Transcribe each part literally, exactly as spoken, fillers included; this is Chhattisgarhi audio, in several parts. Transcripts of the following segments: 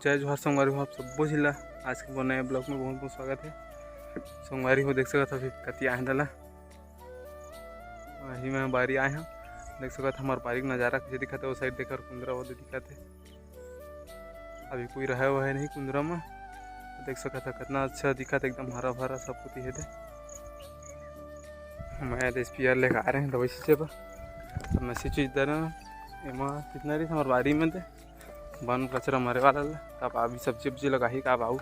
जय जोहार संगवारी हो, आप सब्बो झिन ला आज के मोर नया vlog में बहुत बहुत स्वागत हे। संगवारी हो, देख सकत हव अभी कति आए हन तेला, अभी मैं बारी आए हंव। देख सकत हव हमर बारी के नजारा कइसे दिखत हे, ओ side देख कुंदरा वो दे दिखत हे। अभी कोई रहे हुआ है नहीं कुंदरा में, देख सकत हव कतना अच्छा दिखत हे, एकदम हरा भरा सब कुती हे दे। मैं दे sprayer लेके आ रहे हैं दवाई छींचे बर, तब मैं छींच दे रहे हैं। एमा कितना रही हमर बारी में दे बन कचरा मरे वाला ला, तब अभी सब्जी उब्जी लगाही का बाऊ।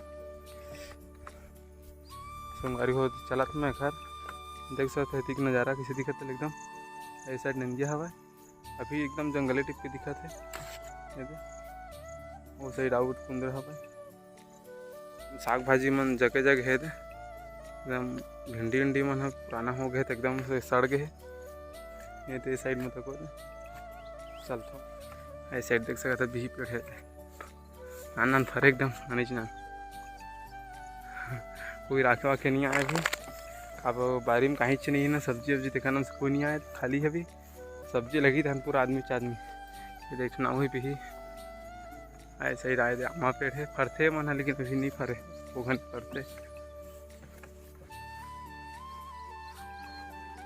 संगवारी हो, चलत मैं घर, देख सकत हव एती के नजारा कइसे दिखत हे एकदम। ए side नंदिया हवय, अभी एकदम जंगले type के दिखत हे। ये दे, ओ side आउट कुंदरा हवय। साग भाजी मन जगे जगे हे दे, एकदम भिंडी उंडी मन ह पुराना हो गए हे, त एकदम से सड़ गए हे। ये दे side में तको दे, चलथो। ए side देख सकत हव बिही पेड़ हे दे। नान नान फरे एकदम, नानीच नान। कोई राखे वाखे नहीं आए अभी। अब बारी में काहीच नहीं है ना, सब्जी वब्जी देखा ना, कोई नहीं आए, खाली है अभी। सब्जी लगी रहन पूरा आदमी च आदमी। ये देख ना, वही पे ही आए side आए दे, आमा पेड़ है, फरथे मन है, लेकिन अभी नहीं फरे, वो घन फरथे।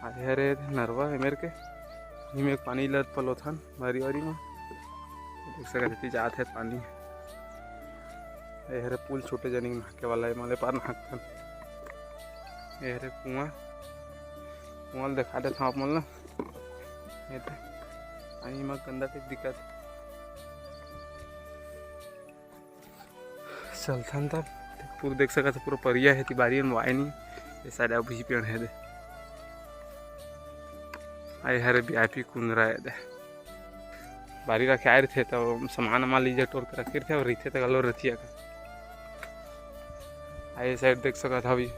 आए हरे नरवा ए मेर के, इमे पानी ल पलोथन बारी बारी म। देख सकत हव, एती जात हे पानी। ए हरे पुल छोटे जनी नहाके वाला, एमा ले पार नहाथन। ए हरे कुआं, कुआं ल देखा देथन आप मन ल। ए दे, पानी म गंदा type दिखत हे। चलथन तब। पूरा देख सकत हव, पूरा परिया हे, एती बारी में वाय नहीं। ये side अभी पेड़ हे दे। आए हरे VIP कुंदरा हे दे। बारी रखे आए रहिथे, त सामान वामान लीजे टोर के रखे रहिथे, अउ रहिथे त घलो रतिया का। आए side देख सकत हव, अभी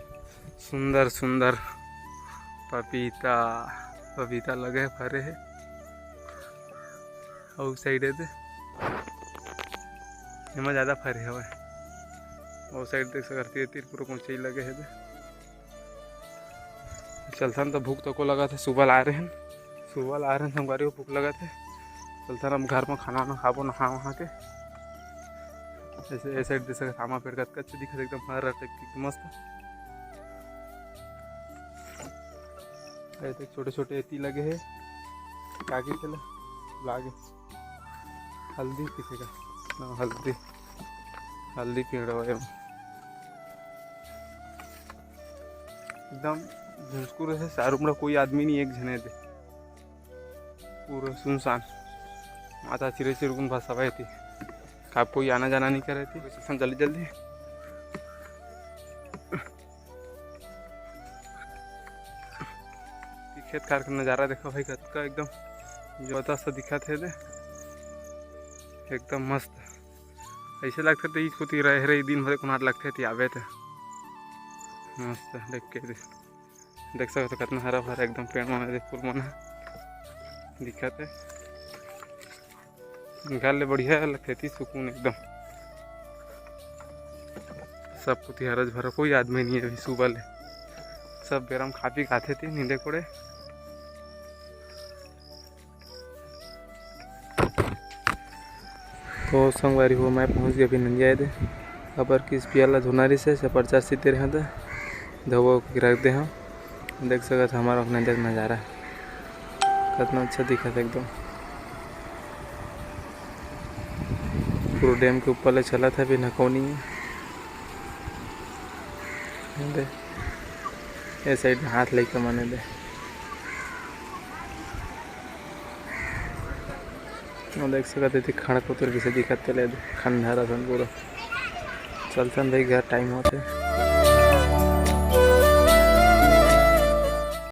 सुंदर सुंदर पपीता, पपीता लगे हे, फरे हे। अउ side हे दे, एमा ज्यादा फरे हवय। अउ side देख सकत हव, तीर पूरा कोचई लगे हे दे। चलथन त भूख तको लगत हे, सुबह ला आए रहेन, सुबह ला आए रहेन, संगवारी हो भूख लगत हे। चलथन अब घर म खाना वाना खाबो, नहा वहा के। ऐसे, ऐसे side देख सकत हव, आमा पेड़ कतका अच्छा दिखत हे, एकदम हरा type के, मस्त। अरे देख, छोटे छोटे एती लगे हे, का कहिथे ला? लागे हल्दी कहिथे का? हाँ, हल्दी, हल्दी पेड़ हे। एकदम धुंधकुर हे, चारों मुड़ा कोई आदमी नहीं, एक झने दे, पूरा सुनसान। माता चिरे चिरगुन भाषा एती, का कोई आना जाना नहीं करे एती। जल्दी जल्दी। खेत खार के नजारा देखो भाई, कतका एकदम जबरदस्त दिखत हे दे, एकदम मस्त। ऐसे लगथे त इच कोती रहे रहे दिन भर कुनार लगथे त आवे त मस्त देख के दे। देख सकत हव कतना हरा भरा एकदम पेड़ मन हे, फूल मन हे दिखत हे। घर ले बढ़िया लगथे एती सुकून एकदम। सब कोती हरज भरा, कोई आदमी नहीं हे अभी सुबह ले। सब बेरा म खा पी के आथे एती नींदे कोड़े। तो संगवारी हो, मैं पहुंच गे अभी नंदिया दे। काबर कि sprayer ला धोना रहिस हे, से पर्चा सीते रहे त धो के रख दे हंव। देख सकत हव हमर नंदिया के नजारा, कतना अच्छा दिखत हे एकदम। पूरा dam के ऊपर ले चलत हे अभी नकौनी। दे, ए side में हाथ लइका मन हे दे। वो देख सकत हव, एती खड़कोतर कइसे दिखत हे, तेला खंडहर असन पूरा। चलथन भाई घर, time होत हे।